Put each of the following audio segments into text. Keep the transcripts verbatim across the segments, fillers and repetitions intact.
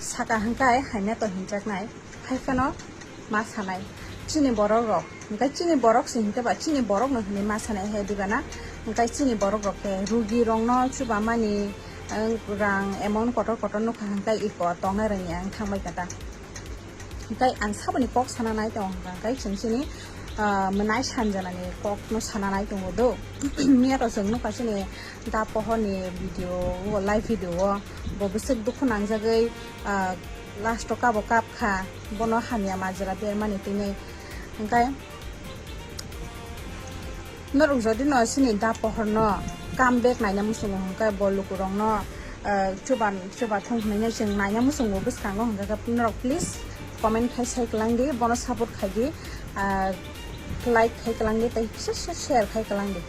Saka hwnkhe haina to hinjaknai, hai phano ma sanai chini borok rok, hwnkhe chini borok se hwnkhe ba chini borok no hwnwi ma sanai he diba na, hwnkhe chini borok rok khe rugi rok no chubamani, ang rang amount kotor kotor nukha hwnkhe iko tongnai rwngya ang thangbai kha ta. Hwnkhe ang saboni kok sana nai tongo hwnkhe chwng chini, ah, mwnai sanjanani kok no sana nai tongo do. Miya to chwng nukha chini da pohor ni video o, live video o bo bwswk dukhu nangjagwi, ah, last o kabo kap kha, bono hamya majra bermani tini. Hwnkhe norok jodi no chini da pohor no come back naina muchungo hwnkhe bo lukurok no, ah, chuba, chuba thung hwnwi chwng naina muchungo bwskango hwnkhe norok please comment khai sai kwlang di, bono support khai di, ah, like khai kwlang di tei kisa share khai kwlang di.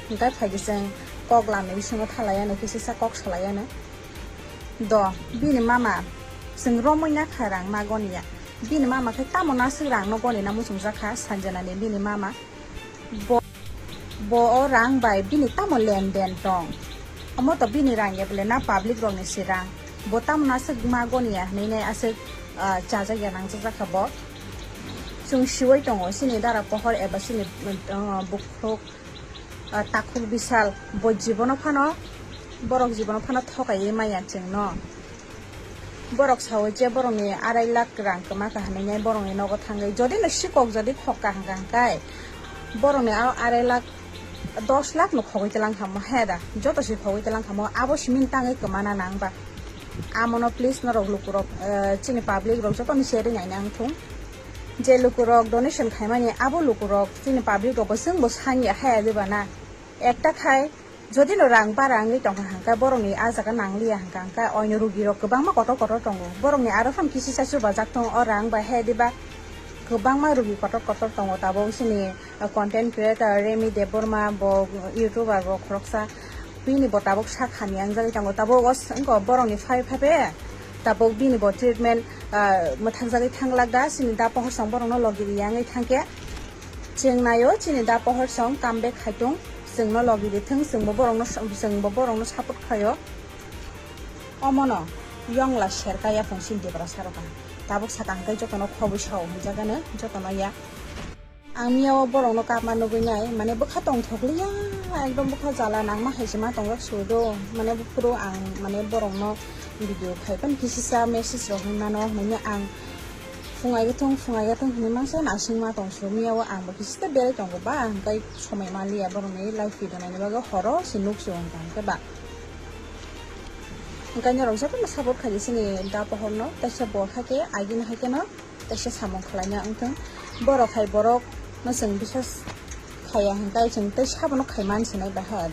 Hwnkhe phai di chwng kok lamni bisingo thalai ano kisa sa kok salai ano. Do, bini mama chwng romwi na kha rang ma goniya. Bini mama khe tamo naswk rang no goni na muchungjak kha Sanjana ni bini mama. Bo, bo o rang bai bini tamo lenden tong? Omo to bini rang ya bole na public rok ni si rang. Bo tamo naswk ma goniya hwnwi nai aswk, ah, chajak ya nangjak kha bo. Chwng siwai tongo chini dara pohor eba chini, ah, bukhuk, ah, takhuk bisal bo jibono phano, borok jibono phano thokaiwi maya chwngno. Borok sawi je borokni arai lakh rang kwma kha hwnwi borokni nogo thangwi. Jodi no sikok jodi khokka hwnkha hwnkhe borokni a-, arai lakh, dos lakh no khogwi twlang kha mo he da? Joto se khogwi twlang kha mo, abo simi tangwi kwmana nang ba? Amono please norok lukurok, eh, chini public rok jotono share naina wngthung. Je lukurok donation khaimani abo lukurok chini public rok bo chwng bo sanya haya diba na? Ekta khai jodi no rang bara wngwi tongkha hwnkhe borokni a jaga nangliya hwnkha hwnkhe oino rugi rok kwbangma kotor kotor tongo, borokni aro phano kisisa chubajak tongo o rang bai he diba? Kwbangma rugi kotor kotor tongo tabuk chini content creator Remi Debbarma bo, YouTuber bo khoroksa, bini bo tabuk sak hamya wngjagwi tongo, tabuk o s-, wngkha borokni phai phabe tabuk bini bo treatment, ah, mwthakjagwi thanglak da, chini da pohor song borokno logi riya wngwi thangkhe. Chwng naio chini da pohor song come back khai tong, chwngno logi rithwng, chwngbo borokno, chwngbo borokno support khlaio. Omono yongla serka yaphang chini Tiprasa rok ang tabuk sakang tei jotono khobwi sao hwnjagano jotono ya. Ang miyao borokno kapma nugwi nai, mane bwkha tongthokliya, ekdom bwkha jala nangma hai se ma tongjak sudo, mane buphuru ang mane borokno video khai phano kisisa message rok hinmano, hwnwi ang phungai gathung, phungai gathung hinwi mangsa nasingma tongsu, miyao ang bo kisisa berai tongo ba, hwnkhe somoi manliya borokni live video naina bagwi horo se nuksu hwnkha hwnkhe ba. Hwnkhe norok jotono support khaidi chini da pohorno, teisa bo haikhe agini haikheno. Teisa samung khlaina wngthung. Borok hai borok no chwng biswas khaiya hwnkhe chwng tei sabono khai man sinai bahai.